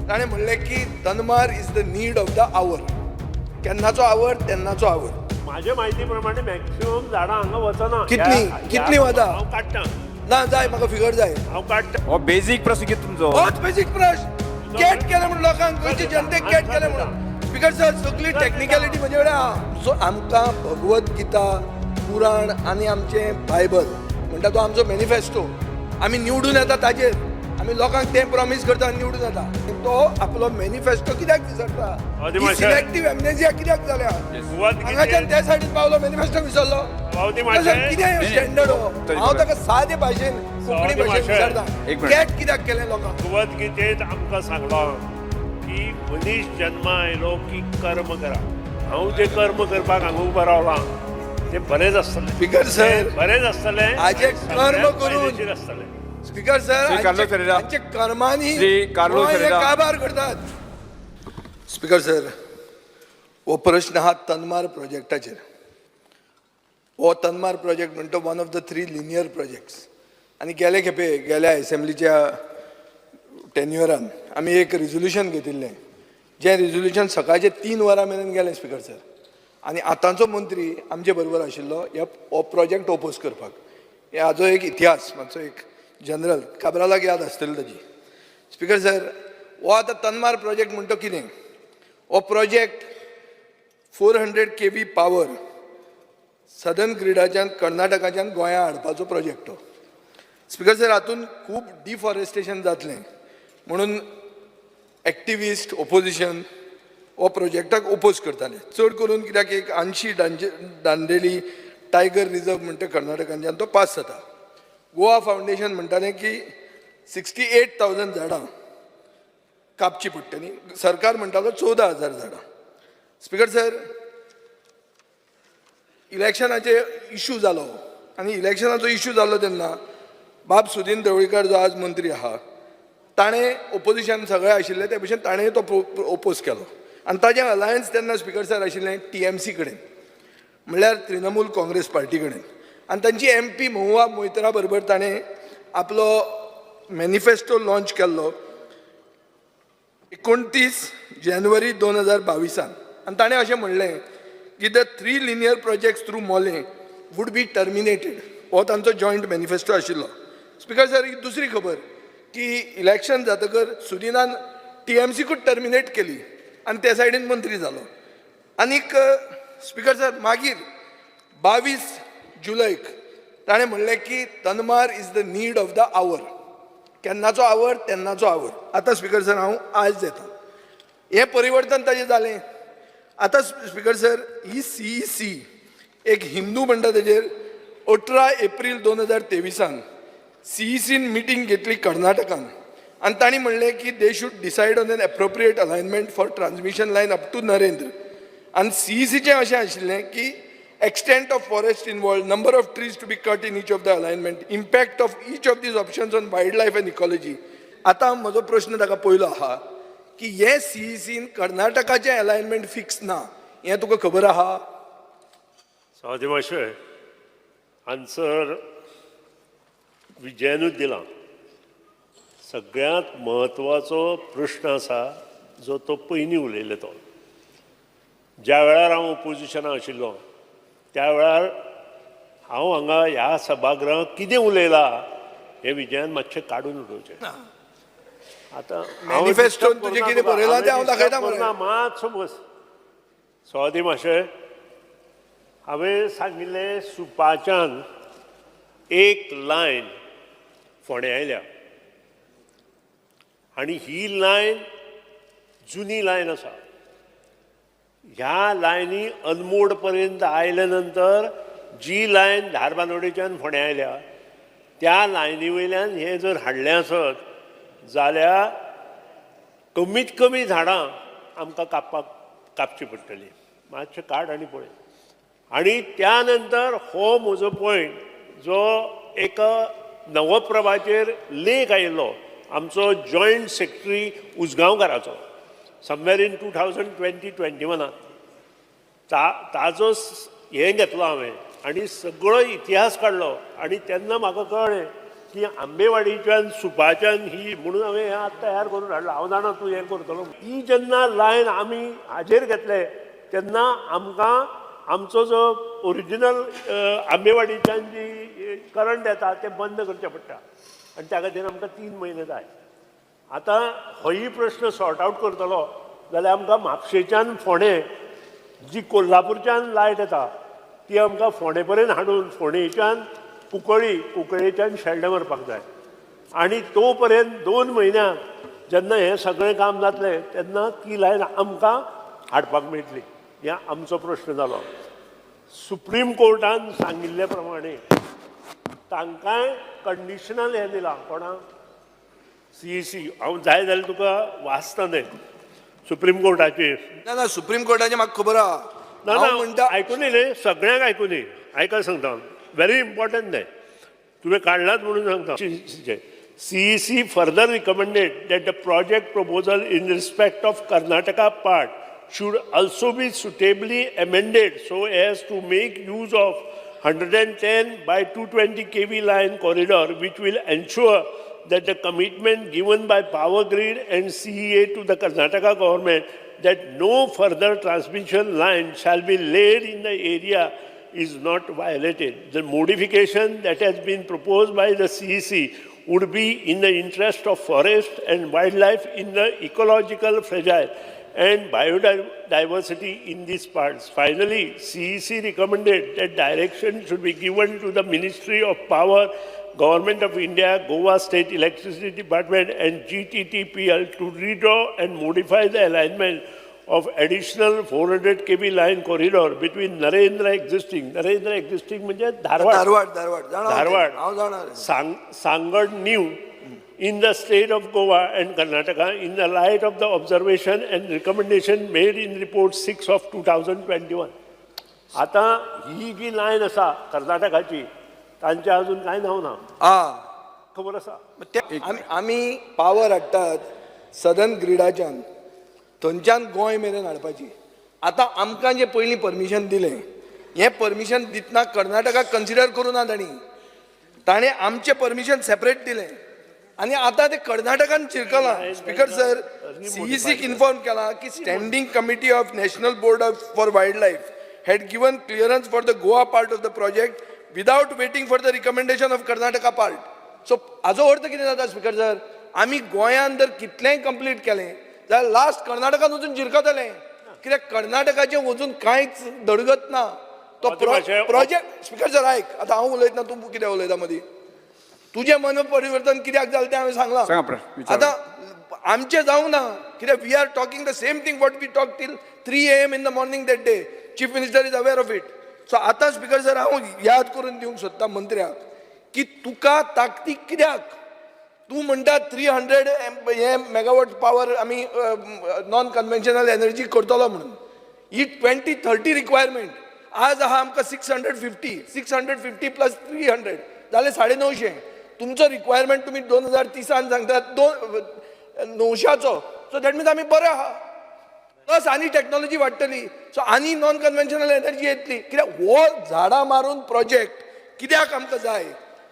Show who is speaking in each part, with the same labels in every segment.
Speaker 1: ताणें म्हणलें की Tanmar is the need of the hour. केन्नाचो our? तेन्नाचो our.
Speaker 2: माझ्या माहिती प्रमाणे मॅक्सिमम झाडां हांगा वचना.
Speaker 1: कितली? कितली वता?
Speaker 2: हांव काडटा.
Speaker 1: ना, जाय म्हाका फिगर जाय.
Speaker 2: हांव काडटा.
Speaker 3: हो बेजीक प्रश्न कितें तुमचो?
Speaker 1: होच बेसीक प्रश्न. कॅट केलें म्हणून लोकांक, गोंयचे जनतेक कॅट केलें म्हणून. स्पीकर सर, सगळी टॅक्निकलिटी म्हजे कडेन आहा. सो आमकां भगवत गीता, पुराण आनी आमचें बायबल म्हणटा तो आमचो मॅनिफेस्टो. आमी निवडून येता ताजेर, आमी लोकांक तें प्रॉमीस करता आनी निवडून येता. तो आपलो मॅनिफेस्टो कित्याक विसरता?
Speaker 2: अदी मातशें.
Speaker 1: सिलेक्टीव एमनेजिया कित्याक जाल्या?
Speaker 2: भगवत
Speaker 1: हांगाच्यान
Speaker 2: गीतेत
Speaker 1: त्या सायडीन पावलो, मॅनिफेस्टो विसरलो.
Speaker 2: बावदी
Speaker 1: सर,
Speaker 2: माशे.
Speaker 1: कितें स्टँडर्ड हो?
Speaker 3: तरी
Speaker 1: हांव ताका सादे भाशेन, कोंकणी
Speaker 2: सादे
Speaker 1: भाशेन
Speaker 2: भाशेन.
Speaker 1: विचारता.
Speaker 3: एक मिनिट.
Speaker 1: कॅट कित्याक केलें लोकांक?
Speaker 2: भगवत गीतेत आमकां सांगलां की मनीस जन्मा आयलो की कर्म करा. हांव जें कर्म करपाक हांगा उबो रावलां तें बरेंच आसतलें.
Speaker 1: स्पीकर सर,
Speaker 2: तें बरेंच आसतलें.
Speaker 1: हाजें
Speaker 2: आनी
Speaker 1: कर्म
Speaker 2: सगळ्यांत
Speaker 1: करून
Speaker 2: फायदेशीर आसतलें.
Speaker 1: Speaker sir,
Speaker 3: Shri Carlo Ferreira.
Speaker 1: हांचे कर्मांनी
Speaker 3: श्री कार्लो
Speaker 1: गोंय हें
Speaker 3: फेरेरा.
Speaker 1: काबार करतात. स्पीकर सर, हो प्रश्न हा तन्मार प्रोजेक्टाचेर. हो तन्मार प्रोजेक्ट म्हणटा one of the three linear projects. आनी गेले खेपे गेल्या एसेंब्लीच्या टेन्युअरान आमी एक रिजोल्युशन घेतिल्लें, जें रिजोल्युशन सकाळचे 3 वरां मेरेन गेलें स्पीकर सर. आनी आतांचो मंत्री आमचे बरोबर आशिल्लो ह्या हो प्रोजेक्ट ओपोज करपाक. हाजो एक इतिहास मातसो एक जनरल काब्रालाक याद आसतली ताजी. स्पीकर सर, हो आतां तन्मार प्रोजेक्ट म्हणटा कितें? हो project 400 kV power southern ग्रिडाच्यान, कर्नाटकाच्यान गोंया हाडपाचो प्रोजेक्ट हो. स्पीकर सर, हातून खूब डिफॉरेस्टेशन जातलें म्हणून एक्टिविस्ट, ओपोजिशन हो प्रोजेक्टाक ओपोज करताले चड करून, कित्याक एक आनशी दांजे दांडेली टायगर रिजर्व म्हणटा कर्नाटकांच्यान तो पास जाता. गोवा फावंडेशन म्हणटालें की 68,000 झाडां कापची पडटली. सरकार म्हणटालो 14,000 झाडां. स्पीकर सर, इलेक्शनाचे इशू जालो आनी इलेक्शनाचो इशू जालो तेन्ना बाब सुदीन ढवळीकर, जो आज मंत्री आहा, ताणें ओपोजिशन सगळे आशिल्ले ते भशेन ताणें तो ओपोज केलो. आनी ताजें अलायन्स तेन्ना, स्पीकर सर, आशिल्लें टीएमसी कडेन, म्हणल्यार तृणमूल काँग्रेस पार्टी कडेन. आनी तांची एमपी महुआ मोहित्रा बरोबर ताणें आपलो मॅनिफेस्टो लॉंच केल्लो 29 जानेवारी 2022. आनी ताणें अशें म्हणलें की the three linear projects through Mollem would be terminated. हो तांचो जॉयंट मॅनिफेस्टो आशिल्लो. स्पीकर सर, ही दुसरी खबर की इलेक्शन जातकर सुदिनान टीएमसीकूच टर्मिनेट केली आनी ते सायडीन मंत्री जालो. आनीक स्पीकर सर, मागीर 22 जुलयक ताणें म्हणलें की Tanmar is the need of the hour. केन्नाचो our? तेन्नाचो our. आतां स्पीकर सर, हांव आयज येता. हें परिवर्तन ताजें जालें. आतां स्पीकर सर, ही सीईसी, एक हिंदू म्हणटा तेजेर, 18 एप्रील 2023 सीईसीन मिटींग घेतली कर्नाटकान आनी तांणी म्हणलें की they should decide on an appropriate alignment for transmission line up to Narendra. आनी सीईसीचें अशें आशिल्लें की extent of forest involved, number of trees to be cut in each of the alignment, impact of each of these options on wildlife and ecology. आतां म्हजो प्रश्न ताका पयलो आहा की हे सीईसीन कर्नाटकाचें अलायनमेंट फिक्स ना हें तुका खबर आहा?
Speaker 2: सभापती महाशय, आन्सर विजयानूच दिला. सगळ्यांत म्हत्वाचो प्रश्न आसा जो तो पयलीं उलयले तो, ज्या वेळार हांव ओपोजिशनाक आशिल्लो त्या वेळार हांव हांगा ह्या सभागृहांत कितें उलयला हें विजयान मातशें काडून उडोवचें आतां. हांव
Speaker 1: Manifesto
Speaker 2: disturb
Speaker 1: तुजें
Speaker 2: करना
Speaker 1: कितें
Speaker 2: तुका.
Speaker 1: बरयलां तें हांव
Speaker 2: हांवें
Speaker 1: दाखयता
Speaker 2: disturb
Speaker 1: मरे.
Speaker 2: करना, मातसो बस. सभापती महाशय, हांवें सांगिल्लें, सुपाच्यान एक लायन फोंड्या आयल्या आनी ही लायन जुनी लायन आसा. ह्या लायनी अनमोड पर्यंत आयले नंतर जी लायन धारबांदोडेच्यान फोंड्या आयल्या त्या लायनी वयल्यान हें जर हाडलें आसत जाल्यार कमीत कमी झाडां आमकां कापपाक कापची पडटली. मातशें काड आनी पळय. आनी त्या नंतर हो म्हजो पॉयंट जो एक नवप्रभाचेर लेख आयिल्लो आमचो जॉयंट सेक्रेटरी उजगांवकाराचो समवेर इन 2020 21 ता ताजो हें घेतलो हांवें आनी सगळो इतिहास काडलो आनी तेन्ना म्हाका कळ्ळें. की आंबेवाडीच्यान सुपाच्यान ही म्हणून हांवें हें आतां तयार करून हाडलां. हांव जाणा तूं हें करतलो. ती जेन्ना लायन आमी हाजेर घेतले तेन्ना आमकां आमचो जो ओरिजिनल आंबेवाडीच्यान जी करंट येता तें बंद करचें पडटा आनी त्या खातीर आमकां 3 म्हयने जाय. आतां होय प्रश्न सॉर्ट आवट करतलो जाल्यार आमकां म्हापशेच्यान फोंडें जी कोल्हापूरच्यान लायट येता ती आमकां फोंडे पर्यंत हाडून फोंडेच्यान कुंकळी, कुंकळेच्यान शेल्डें व्हरपाक जाय आनी तो पर्यंत 2 म्हयन्याक जेन्ना हें सगळें काम जातलें तेन्ना ती लायन आमकां हाडपाक मेळटली. हें आमचो प्रश्न जालो. सुप्रीम कोर्टान सांगिल्ले प्रमाणे तांकांय कंडिशनल हें दिलां. कोणाक? सीईसी. हांव जाय जाल्यार तुका वाचता तें सुप्रीम कोर्टाचेर.
Speaker 1: ना ना, सुप्रीम कोर्टाचें म्हाका खबर आहा.
Speaker 2: ना.
Speaker 1: हांव
Speaker 2: ना,
Speaker 1: म्हणटा,
Speaker 2: आयकून न्ही, सगळ्यांक आयकून न्ही, आयका सांगता, व्हेरी इम्पॉर्टंट तें तुवें काडलाच म्हणून सांगता. CEC further recommended that the project proposal in respect of Karnataka part should also be suitably amended so as to make use of 110 by 220 kV line corridor, which will ensure that the commitment given by Power Grid and CEA to the Karnataka government that no further transmission line shall be laid in the area is not violated. The modification that has been proposed by the CEC would be in the interest of forest and wildlife in the ecological fragile and biodiversity in these parts. Finally, CEC recommended that direction should be given to the Ministry of Power, Government of India, Goa State Electricity Department and GTTPL to redraw and modify the alignment of additional 400 kV line corridor between Narendra existing, Narendra existing म्हणजे धारवाड,
Speaker 1: धारवाड, धारवाड जाणा हांव तें.
Speaker 2: धारवाड.
Speaker 1: हांव जाणा रे.
Speaker 2: Sangad New in the state of Goa and Karnataka in the light of the observation and recommendation made in report 6 of 2021. आता ही जी line आसा कर्नाटकाची तांचे अजून कांय नांव ना,
Speaker 1: आ
Speaker 2: खबर आसा.
Speaker 1: ते आमी आमी पावर हाडटात सदन ग्रिडाच्यान, थंयच्यान गोंय मेरेन हाडपाची. आतां आमकां जें पयलीं परमिशन दिलें, हें परमिशन दितना कर्नाटकाक कन्सिडर करूं ना तांणी. ताणें आमचें परमिशन सेपरेट दिलें आनी आतां तें कर्नाटकान चिरकलां. स्पिकर सर, सीईसीक इन्फॉर्म केलां की standing committee of national board of for wild life had given clearance for the Goa part of the project without waiting for the recommendation of Karnataka part. So हाजो अर्थ कितें जाता speaker sir, आमी गोंयान जर कितलेंय कंप्लीट केलें जाल्यार लास्ट कर्नाटकान वचून जिरकतलें, कित्याक कर्नाटकाचें वचून कांयच धडगत ना. तो प्रोजेक्ट, स्पिकर सर आयक, आतां हांव उलयतना तूं कितें उलयता मदीं? तुजें मन परिवर्तन कित्याक जालें तें हांवें सांगलां.
Speaker 3: सांगा प्रश्न, विचारा.
Speaker 1: आतां आमचें जावंक ना, कित्याक we are talking the same thing what we talk till 3 AM in the morning that day. Chief minister is aware of it. So आतां स्पिकर सर, हांव याद करून दिवंक सोदता मंत्र्याक की तुका ताकतीक कित्याक? तूं म्हणटा 300 हे मेगावॉट पावर आमी नॉन कन्वेन्शनल एनर्जी करतलो म्हणून. ही 2030 रिक्वायरमेंट आज आहा आमकां 650, 650 प्लस 300 जाले 950. तुमचो रिक्वायरमेंट तुमी 2030 सांगतात 2 900चो. सो that means आमी बरे आहा. प्लस आनी टॅक्नॉलॉजी वाडटली, सो आनी नॉन कन्वेन्शनल एनर्जी येतली. कित्याक हो झाडां मारून प्रोजेक्ट कित्याक आमकां जाय?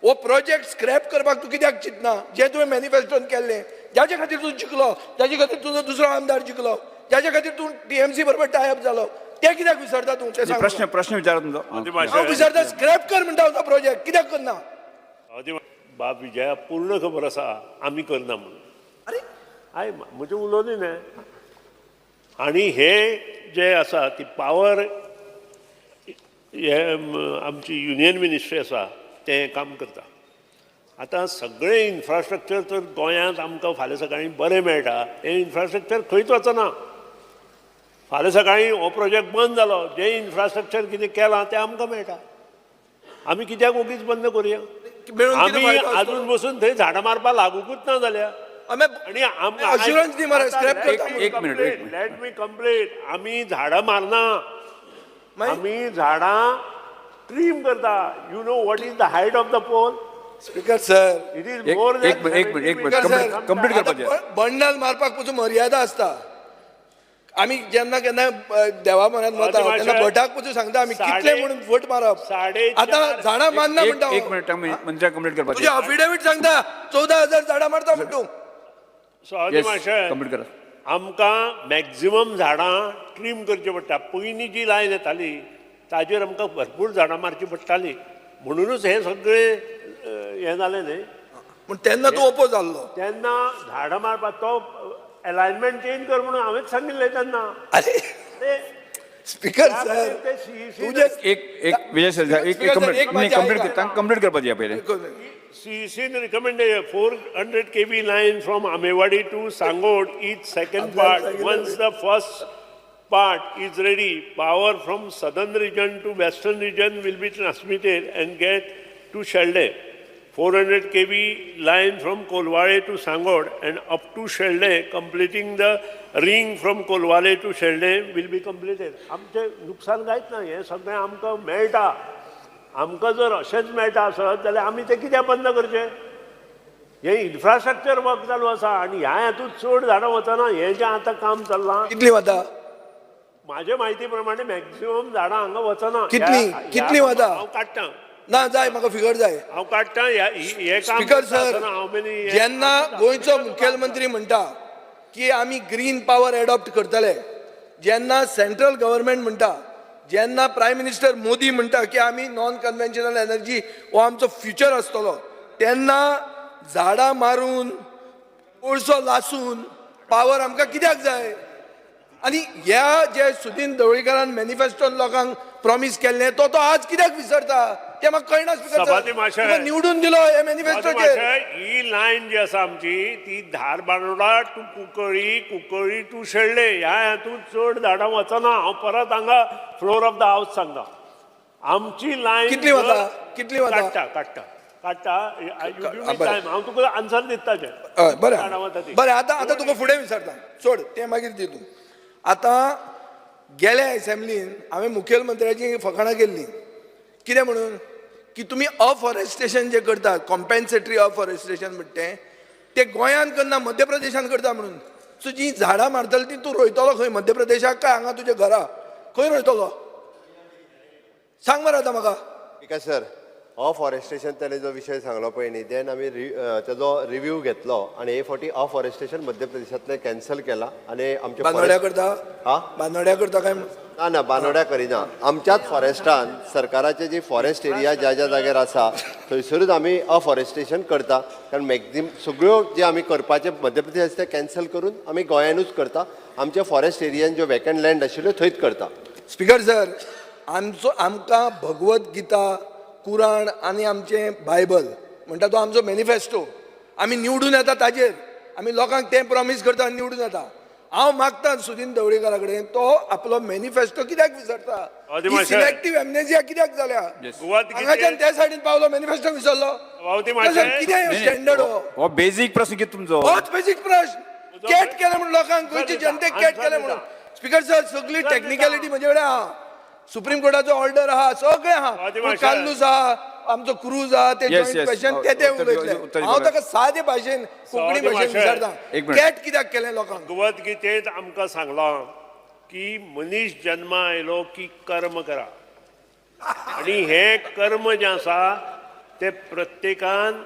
Speaker 1: हो प्रोजेक्ट स्क्रॅप करपाक तूं कित्याक चिंतना, जें तुवें मॅनिफेस्टोन केल्लें, जाचे खातीर तूं जिखलो, जाचे खातीर तुजो दुसरो आमदार जिखलो, जाचे खातीर तूं टीएमसी बरोबर टायप जालो, तें कित्याक विसरता तूं तें सांग.
Speaker 3: प्रश्न प्रश्न विचारा तुमचो.
Speaker 1: हांव विसरता? स्क्रॅप कर म्हणटा तो प्रोजेक्ट, कित्याक करना?
Speaker 2: बाब विजया पूर्ण खबर आसा आमी करना म्हणून.
Speaker 1: अरे,
Speaker 2: I, म्हजें उलोवनी न्ही. आनी हे जे आसा ती पावर हे आमची युनियन मिनिस्ट्री आसा तें काम करता. आतां सगळें इन्फ्रास्ट्रक्चर तर गोंयांत आमकां फाल्यां सकाळीं बरें मेळटा, हें इन्फ्रास्ट्रक्चर खंयच वचना. फाल्यां सकाळीं हो प्रोजेक्ट बंद जालो, जें इन्फ्रास्ट्रक्चर कितें केलां तें आमकां मेळटा. आमी कित्याक ओगीच बंद करुया?
Speaker 1: मेळून कितें
Speaker 2: आमी
Speaker 1: फायदो आसतलो?
Speaker 2: आजून बसून थंय झाडां मारपाक लागुकूच ना जाल्यार
Speaker 1: आमी
Speaker 2: आनी आमकां
Speaker 1: अश्युरन्स दी मरे, स्क्रॅप करता म्हणून.
Speaker 3: एक मिनिट, एक मिनिट.
Speaker 2: Let me complete. आमी झाडां मारना,
Speaker 1: मागीर?
Speaker 2: आमी झाडां ट्रीम करता. You know what is the height of the pole?
Speaker 1: Speaker sir,
Speaker 2: it is
Speaker 3: एक
Speaker 2: मोर.
Speaker 3: एक मिनिट, एक मिनिट, एक मिनिट.
Speaker 1: Sir,
Speaker 3: complete करपाचें.
Speaker 1: बंडल मारपाक पसून मर्यादा आसता. आमी जेन्ना केन्ना देवा म्हऱ्यांत वता
Speaker 2: अरे
Speaker 1: तेन्ना
Speaker 2: माशे,
Speaker 1: भटाक पसून सांगता आमी कितले म्हणून फट मारप. आतां झाडां मारना
Speaker 3: एक
Speaker 1: म्हणटा
Speaker 3: एक
Speaker 1: हो.
Speaker 3: मिनिट, मंत्र्याक कंप्लीट करपाचें.
Speaker 1: तुजें अफिडेवीट सांगता 14,000 झाडां मारता म्हण तूं.
Speaker 2: सभापती
Speaker 3: येस,
Speaker 2: माशे,
Speaker 3: कंप्लीट करा.
Speaker 2: आमकां मॅक्झिमम झाडां ट्रीम करची पडटा. पयलीं जी लायन येताली ताजेर आमकां भरपूर झाडां मारची पडटाली, म्हणुनूच हें सगळें हें जालें न्ही.
Speaker 1: पूण तेन्ना तूं ओपोज जाल्लो.
Speaker 2: तेन्ना झाडां मारपाक तो एलायनमेंट चेंज कर म्हणून हांवेंच सांगिल्लें तेन्ना.
Speaker 1: अरे
Speaker 2: ते
Speaker 1: स्पीकर
Speaker 2: त्या
Speaker 1: सर,
Speaker 2: खातीर ते CEC
Speaker 1: तुजे
Speaker 3: एक एक विजय सरदेसाय, एक
Speaker 1: स्पीकर सर,
Speaker 3: कंप्लीट
Speaker 1: एक
Speaker 3: नाही,
Speaker 1: माझी
Speaker 3: कंप्लीट
Speaker 1: ऐका.
Speaker 3: तांकां कंप्लीट करपाची या पयलें.
Speaker 2: CEC recommended 400 kV line from Amewadi to Sangod is second part. Once the first part is ready, power from southern region to western region will be transmitted and get to Shelde. 400 kV line from Kolwale to Sangod and up to Shelde, completing the ring from Kolwale to Shelde will be completed. आमचें नुकसान कांयच ना, हें सगळें आमकां मेळटा. आमकां जर अशेंच मेळटा आसत जाल्यार आमी तें कित्याक बंद करचें? हें इन्फ्रास्ट्रक्चर वर्क चालू आसा आनी ह्या हातूंत चड झाडां वचना. हें जें आतां काम चल्लां,
Speaker 1: कितली वता?
Speaker 2: म्हाजे म्हायती प्रमाणे मॅक्झिमम झाडां हांगा वचना.
Speaker 1: कितली? कितली वता?
Speaker 2: हांव काडटा.
Speaker 1: ना जाय म्हाका, फिगर जाय.
Speaker 2: हांव काडटा. हें काम
Speaker 1: स्पीकर
Speaker 2: करता
Speaker 1: सर,
Speaker 2: आसतना हांव many हें
Speaker 1: जेन्ना गोंयचो मुखेलमंत्री म्हणटा की आमी ग्रीन पावर एडॉप्ट करतले, जेन्ना सेंट्रल गव्हर्मेंट म्हणटा, जेन्ना प्रायम मिनिस्टर मोदी म्हणटा की आमी नॉन कन्व्हेन्शनल एनर्जी हो आमचो फ्युचर आसतलो, तेन्ना झाडां मारून कोळसो लासून पावर आमकां कित्याक जाय? आनी ह्या जे सुदीन ढवळीकारान मॅनिफेस्टोन लोकांक प्रॉमीस केल्लें तो तो आज कित्याक विसरता तें म्हाका कळना. स्पीकर
Speaker 2: सभापती महाशय.
Speaker 1: तुका निवडून दिलो हे मॅनिफेस्टोचेर.
Speaker 2: मातशें, ही लायन जी आसा आमची ती धारबांदोडा टू कुंकळी, कुंकळी टू शेल्डे, ह्या हातूंत चड झाडां वचना. हांव परत हांगा फ्लोर ऑफ the house सांगता, आमची लायन
Speaker 1: कितली वता? कितली वता?
Speaker 2: काडटा काडटा काडटा. You give me
Speaker 1: बरें.
Speaker 2: टायम, हांव तुका आन्सर दिता तें.
Speaker 1: हय, बरें
Speaker 2: झाडां वता ती.
Speaker 1: बरें, आतां आतां तुका फुडें विचारता, सोड तें मागीर दी तूं. आतां गेल्या एसेंब्लीन हांवें मुखेलमंत्र्याची फकाणां केल्लीं, कितें म्हणून की तुमी अफॉरेस्टेशन जें करतात, कॉम्पेन्सेटरी अफॉरेस्टेशन म्हणटा तें, तें गोंयांत करना, मध्य प्रदेशान करता म्हणून. सो जीं झाडां मारतली तीं तूं रोयतलो खंय? मध्य प्रदेशाक काय हांगा तुज्या घरा? खंय रोयतलो सांग मरे आतां म्हाका.
Speaker 4: विकास सर, अफॉरेस्टेशन ताणें जो विशय सांगलो पळय न्ही, देन आमी तेजो रिव्यू घेतलो आनी हे फावटी अफॉरेस्टेशन मध्य प्रदेशांतलें कॅन्सल केलां आनी आमचे
Speaker 1: बांदोड्या
Speaker 4: forest-
Speaker 1: करता?
Speaker 4: हा?
Speaker 1: बांदोड्या करता काय?
Speaker 4: ना ना, बानोड्या करिना. आमच्याच फॉरेस्टान सरकाराचे जी फॉरेस्ट एरिया ज्या ज्या जाग्यार आसा थंयसरूच आमी अफॉरेस्टेशन करता, कारण मॅक्झिम सगळ्यो जे आमी करपाचे मध्य प्रदेश ते कॅन्सल करून आमी गोंयानूच करता. आमच्या फॉरेस्ट एरियान ज्यो वेकंट लँड आशिल्ल्यो थंयच करता.
Speaker 1: स्पीकर सर, आमचो आमकां भगवत गीता, कुराण आनी आमचें बायबल म्हणटा तो आमचो मॅनिफेस्टो. आमी निवडून येता ताजेर, आमी लोकांक तें प्रॉमीस करता आनी निवडून येता. हांव मागता सुदीन ढवळीकारा कडेन, तो आपलो मॅनिफेस्टो कित्याक विसरता?
Speaker 2: अरे
Speaker 1: ही
Speaker 2: माशे.
Speaker 1: सिलेक्टीव एमनेजिया कित्याक जाल्या?
Speaker 2: भगवत
Speaker 1: हांगाच्यान
Speaker 2: गीतेत
Speaker 1: त्या सायडीन पावलो, मॅनिफेस्टो विसरलो.
Speaker 2: सभापती माशे.
Speaker 1: सर, कितें स्टँडर्ड हो?
Speaker 3: हो बेजीक प्रश्न कितें तुमचो?
Speaker 1: होच बेसीक प्रश्न. कॅट केलें म्हणून लोकांक, गोंयचे जनतेक कॅट केलें म्हणून. स्पीकर सर, सगळी टॅक्निकलिटी म्हजे कडेन आहा, सुप्रीम कोर्टाचो ऑर्डर आहा, सगळें आहा.
Speaker 2: सभापती
Speaker 1: पूण
Speaker 2: माशे.
Speaker 1: कार्लूस आहा, आमचो क्रूज आहा, ते
Speaker 3: Yes,
Speaker 1: joint
Speaker 3: yes.
Speaker 1: Question ते ते
Speaker 3: उत्तर
Speaker 1: उलयतले.
Speaker 3: उत्तर
Speaker 1: हांव ताका सादे भाशेन, कोंकणी
Speaker 2: सभापती
Speaker 1: भाशेन
Speaker 2: माशे.
Speaker 1: विचारता,
Speaker 3: एक मिनिट.
Speaker 1: कॅट कित्याक केलें लोकांक?
Speaker 2: भगवत गीतेत आमकां सांगलां की मनीस जन्मा आयलो की कर्म करा आनी हें कर्म जें आसा तें प्रत्येकान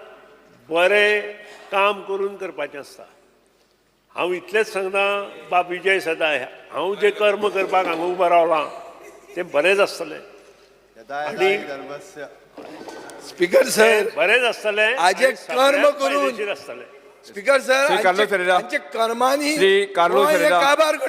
Speaker 2: बरें काम करून करपाचें आसता. हांव इतलेंच सांगता बाब विजय सदाय, हांव जें कर्म करपाक हांगा उबो रावलां तें बरेंच आसतलें. आणि-
Speaker 4: धर्मस्य
Speaker 1: स्पीकर सर,
Speaker 2: बरेंच आसतलें
Speaker 1: आजे
Speaker 2: आनी
Speaker 1: कर्म
Speaker 2: सगळ्यांक
Speaker 1: करून-
Speaker 2: फायदेशीर आसतलें.
Speaker 1: Speaker sir,
Speaker 3: Shri Carlo Ferreira.
Speaker 1: हांचे कर्मांनी
Speaker 3: श्री कार्लो
Speaker 1: गोंय हें
Speaker 3: फेरेरा.
Speaker 1: काबार करता.